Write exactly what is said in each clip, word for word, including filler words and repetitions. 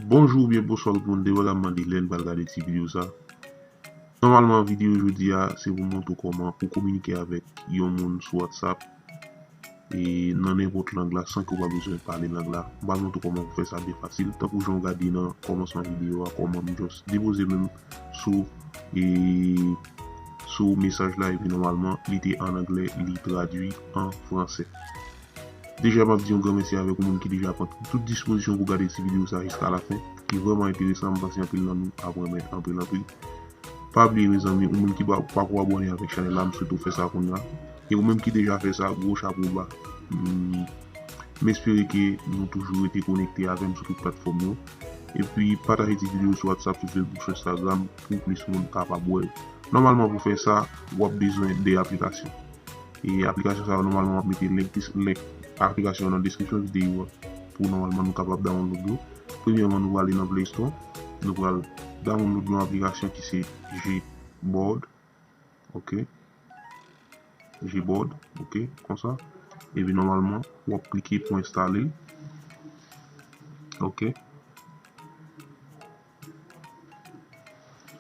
Bonjou oubyen bonswa tout moun, depandaman de lè n pral gade ti videyo sa. Nòmalman, videyo jodi a, se pou montre w kòman pou kominike avèk yon moun sou WhatsApp. E nan nenpòt lang la, san ke w pa bezwen pale lang la. M pral montre w kòman pou fè sa byen fasil. Tankou jan w gade nan kòmansman videyo a, kòman m just depoze men m sou, e, sou mesaj la, epi nòmalman, li te an anglè, li tradui an fransè. Deja, m ap di yon gran mèsi avèk yon moun ki deja pran tout dispozisyon pou gade ti videyo sa jiska la fen, ki vrèman enteresan, m panse anpil nan nou ap renmen anpil, anpil. Pa bliye, mezanmi, ou menm ki pa, pako abòne avèk chanèl la, m swete w fè sa kounye a. E ou menm ki deja fè sa, gwo chapo ba. M, m espere ke nou toujou rete konekte avè m sou tout platfòm yo. Epi, pataje ti videyo sou WhatsApp, sou Facebook, sou Instagram, pou plis moun kapab wè l. Nòmalman, pou fè sa, w ap bezwen de aplikasyon. E aplikasyon sa yo, nòmalman, w ap mete link, link aplikasyon nan deskripsyon videyo a pou nòmalman nou kapab download yo. Premyèman, nou prale nan Play Store. Nou pral download yon aplikasyon ki se Gboard. Ok. Gboard. Ok. Konsa. Epi nòmalman, w ap klike pou enstale l. Ok.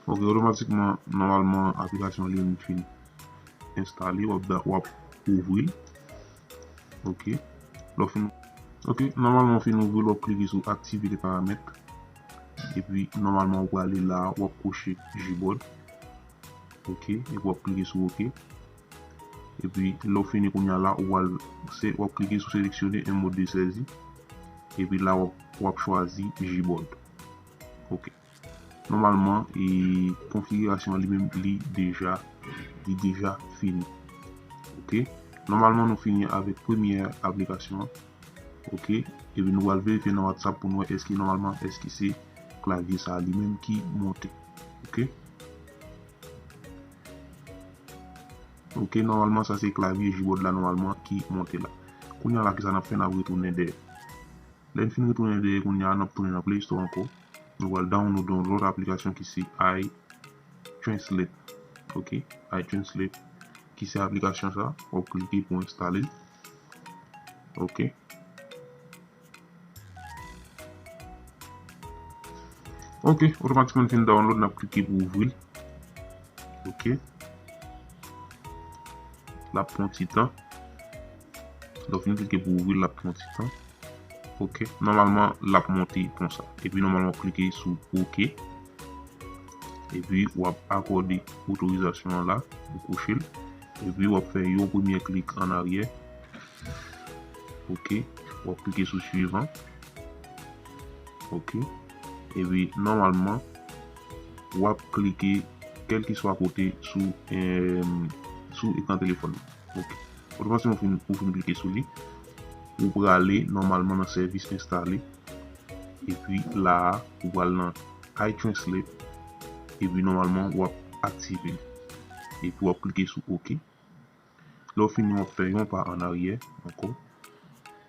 Ok, otomatikman, nòmalman, aplikasyon li menm fin enstale, w ap, w ap ouvri l. Ok. Lè w fin, ok, nòmalman, w fin ouvri l, w ap klike sou aktive le paramèt. Epi, nòmalman, ou prale la, w ap koche Gboard. Ok, epi w ap klike sou ok. Epi, lè w fini kounye a la, ou pral se, w ap klike sou seleksyone un mode de saisie. Epi la, w ap, w ap chwazi Gboard. Ok. Nòmalman, e, konfigirasyon an li menm, li deja, li deja fini. Ok. Nòmalman, nou fini avèk premyè aplikasyon an. Ok. Epi nou pral verifye nan WhatsApp pou nou wè èske nòmalman, èske se klavye sa a li menm ki monte. Ok. Ok, nòmalman, sa se klavye Gboard la, nòmalman, ki monte la. Kounye a la, kisa n ap fè? N ap retounen dèyè. Lè n fin retounen dèyè, kounye a, n ap tounen nan Play Store ankò. Nou pral download yon lòt aplikasyon ki se iTranslate. Ok, iTranslate, ki se aplikasyon sa, w ap klike pou enstale l. Ok. Ok, otomatikman l fin download, n ap klike pou ouvri l. Ok. L ap pran ti tan. Lè w fin klike pou ouvri l, l ap pran ti tan. Ok. Nòmalman, l ap monte konsa. Epi nòmalman, w ap klike sou ok. Epi w ap akòde otorizasyon an la, ou kouche l. Epi w ap fè yon premye klik an aryè. Ok. W ap klike sou suivant. Ok. Epi nòmalman, w ap klike kèlkeswa kote sou, em, sou ekran telefòn nan. Ok. Otomatikman, ou fin, ou fin klike sou li, ou prale nòmalman nan sèvis enstale. Epi la a, ou pral nan iTranslate. Epi nòmalman, w ap aktive l. Epi w ap klike sou ok. Lè w fini, w ap fè yon pa an aryè ankò.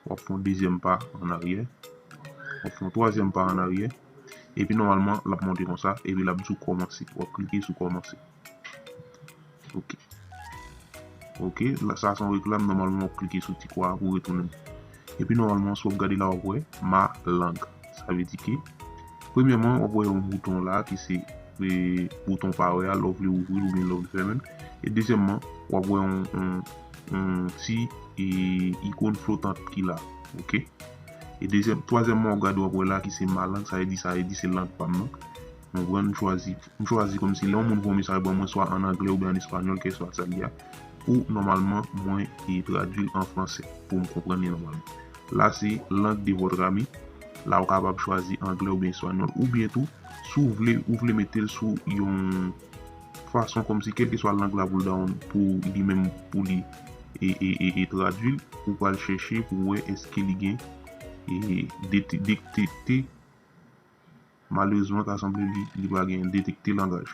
W ap fè yon dezyèm pa an aryè. W ap fè yon twazyèm pa an aryè. Epi nòmalman, l ap monte konsa. Epi l ap di w kòmanse. W ap klike sou kòmanse. Ok. Ok, la, sa se yon reklam. Nòmalman, w ap klike sou ti kwa a pou retounen. Epi nòmalman, si w ap gade la, w ap wè ma lang. Sa vle di ke, premyèman, w ap wè yon bouton la ki se, e, bouton pawè a, lè w vle ouvri l oubyen lè w vle fèmen l. E dezyèmman, w ap wè yon, yon, yon ti, e, ikòn flotant ki la. Ok? E dezyèm, twazyèmman, w ap gade, w ap wè la ki se ma lang, sa vle di, sa vle di se lang pa m nan. Mwen pran, m chwazi, m chwazi kòmsi lè yon moun voye yon mesaj ban mwen, swa an anglè oubyen an espanyòl, kèlkeswa sa l ye a, pou nòmalman mwen, e, tradui l an fransè, pou m konprann li nòmalman. La, se langue de votre ami. La, ou kapab chwazi anglè oubyen espanyòl, oubyen tou, si w vle, ou vle mete l sou yon fason kòmsi, kèlkeswa lang la pou l down, pou li menm, pou li, e, e, e, e tradui l, ou pral chèche pou wè èske li gen, e, dete-, detekte. Malerezman, ta sanble li, li pa gen detekte langaj.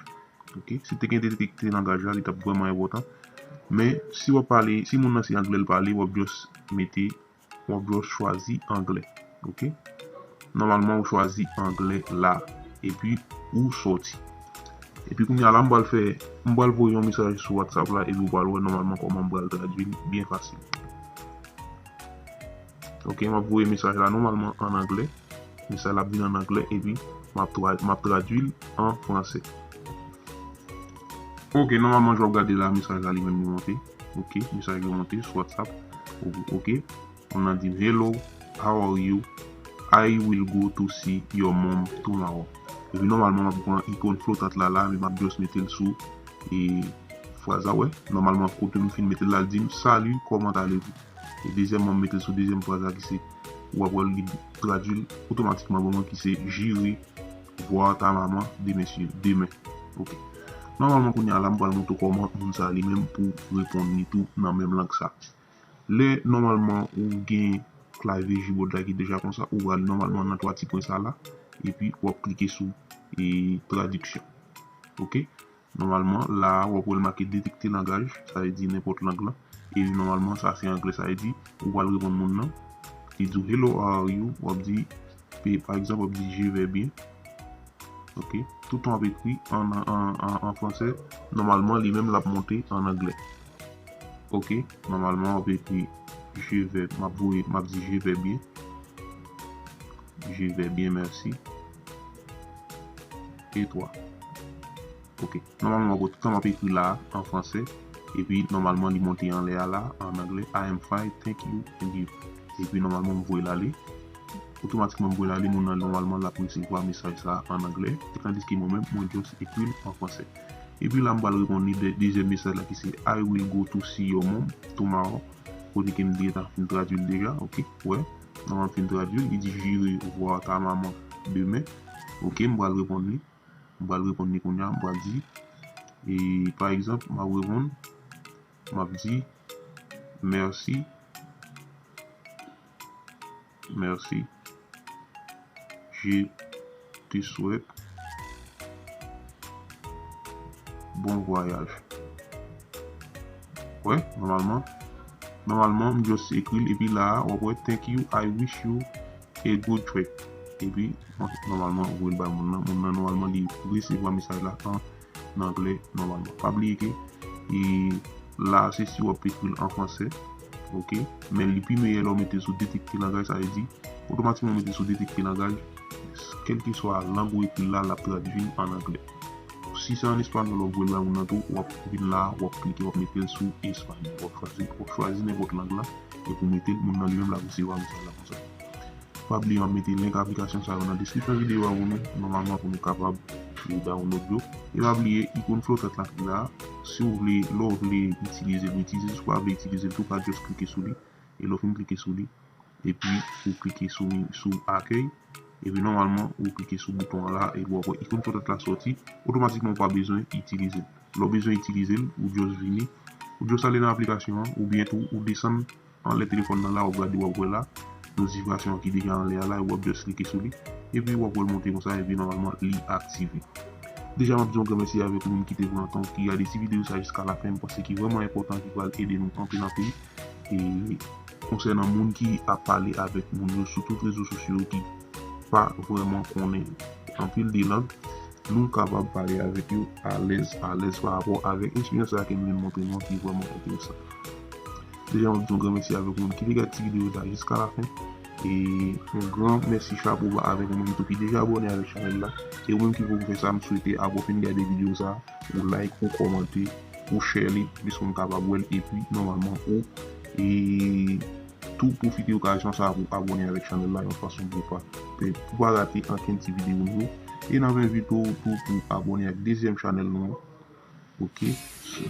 Ok? Si te gen detekte langaj la, li t ap vrèman enpòtan. Men, si w ap pale, si moun nan se anglè l pale, w ap just mete, w ap just chwazi anglè. Ok? Nòmalman, ou chwazi anglè la. Epi, ou sòti. Epi, kounye a la, m pral fè, m pral voye yon mesaj sou WhatsApp la, epi ou pral wè nòmalman kòman m pral tradui l byen fasil. Ok, m ap voye mesaj la nòmalman an anglè. Mesaj la ap vin an anglè, epi m ap tra-, m ap tradui l an fransè. Ok, nòmalman, jan w ap gade la, mesaj la li menm li monte. Ok, mesaj yo monte sou WhatsApp. Ok, moun nan di m, "Hello, how are you? I will go to see your mom tomorrow." Epi nòmalman, m ap pran ikòn flotant la la, epi m ap just mete l sou, e, fraz la, wè. Nòmalman, kote m fin mete l la, l di m, "Salut, comment allez-vous?" E dezyèmman, m mete l sou dezyèm fraz la ki se, w ap wè l, li tradui l otomatikman ban mwen ki se, "J'irai voir ta maman demain, si, demain." Ok. Nòmalman, kounye a la, m pral montre w kòman moun sa li menm pou reponn li tou nan menm lang sa. Lè, nòmalman, ou gen klavye Gboard la ki deja konsa, ou pral nòmalman nan twa ti pwen sa la, epi w ap klike sou, e, tradiksyon. Ok? Nòmalman, la a, w ap wè l make detekte langaj, sa vle di nenpòt lang lan. E nòmalman, sa se anglè, sa vle di, ou pral reponn moun nan. Li di w, "Hello, how are you?" W ap di, pe-, pa egzanp, w ap di, "Je vais bien." Ok? Toutan w ap ekri an, an, an, an fransè, nòmalman, li menm l ap monte an anglè. Ok? Nòmalman, w ap ekri, "Je vais", m ap voye, m ap di, "Je vais bien." "Je vais bien, merci. Et toi?" Ok. Nòmalman, w ap wè tout tan m ap ekri la a, an fransè. Epi, nòmalman, li monte anlè a la, an anglè, "I am fine, thank you, and you?" Epi, nòmalman, m voye l ale. Otomatikman, m voye l ale, moun nan, nòmalman, l ap resevwa mesaj sa a an anglè. Tandiske mwen menm, mwen just ekri l an fransè. Epi la, m pral reponn li de-, dezyèm mesaj la ki se, "I will go to see your mom tomorrow." Kote ke m gentan fin tradui l deja, ok, wè. Nòmalman, m fin tradui l, li di, "J'irai voir ta maman demain." Ok, m pral reponn li. M pral reponn li kounye a, m pral di, e, pa egzanp, m ap reponn, m ap di, "Merci, merci, je te souhaite bon voyage." Wè, nòmalman, nòmalman, m just ekri l, epi la a, w ap wè, "Thank you, I wish you a good trip." Epi, nòmalman, ou voye l bay moun nan. Moun nan, nòmalman, li resevwa mesaj la an anglè, nòmalman. Pa bliye ke, e, la, se si w ap ekri l an fransè, ok? Men li pi meyè lè w mete l sou detekte langaj, sa vle di, otomatikman w mete l sou detekte langaj, kèlkeswa lang ou ekri l la, l ap tradui an anglè. Si se an espanyòl w ap voye l bay moun nan tou, w ap vin la, w ap klike, w ap mete l sou espanyòl. W ap chwazi, w ap chwazi nenpòt lang la, epi w mete l, moun nan li menm l ap resevwa mesaj la konsa. Pa bliye, m ap mete link aplikasyon sa yo nan deskripsyon videyo a pou nou, nòmalman pou nou kapab download yo. E pa bliye, ikòn flotant la ki la, si w vle, lè w vle itilize l, ou itilize l, si w pa vle itilize l tou, ou ka just klike sou li. E lè w fin klike sou li, epi ou klike sou, sou akèy, epi nòmalman ou klike sou bouton an la, epi w ap wè ikòn flotant la sòti, otomatikman ou pa bezwen itilize l. Lè w bezwen itilize l, ou just vini, ou just ale nan aplikasyon an, oubyen tou ou desann anlè telefòn nan la, w ap gade, w ap wè la, notifikasyon an ki deja anlè a la, w ap just klike sou li, epi w ap wè l monte konsa, epi nòmalman li aktive. Deja, m ap di yon gran mèsi avèk ou menm ki te pran tan, ki gade ti videyo sa jiska lafen, m panse ki vrèman enpòtan, ki pral ede nou anpil, anpil. E konsènan moun ki ap pale avèk moun yo sou tout rezo sosyo yo ki pa vrèman konnen anpil de lang, nou kapab pale avèk yo alèz, alèz pa rapò avèk eksperyans sa ke m vin montre nou an ki vrèman enteresan. Deja, m ap di yon gran mèsi avèk ou menm ki te gade ti videyo sa jiska lafen. E yon gran mèsi chapo ba avèk ou menm tou ki deja abòne avèk chanèl la. E ou menm ki poko fè sa, m swete apre w fin gade videyo sa, ou like, ou kòmante, ou share li, plis moun kapab wè l, epi nòmalman ou, e, tou pwofite okazyon sa pou abòne avèk chanèl la yon fason pou pa, pou pa rate ankenn ti videyo nou yo. E n ap envite w tou pou abòne ak dezyèm chanèl nou an. Ok,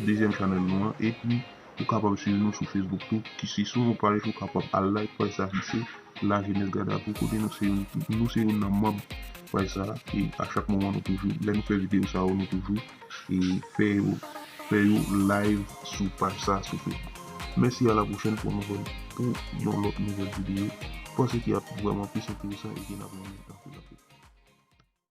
dezyèm chanèl nou an. Epi, ou kapab swiv nou sou Facebook tou, ki se sou yon paj, ou kapab al like paj sa ki se La Jeunesse Garde à Vous, kote nou se youn, nou se youn nan manm paj sa. E a chak moman nou toujou, lè nou fè videyo sa yo, nou toujou, e, fè yo, fè yo live sou paj sa sou Facebook. Mèsi, a la pwochèn pou nouvèl, pou yon lòt nouvèl videyo. Panse ki ap vrèman plis enteresan e ki n ap renmen.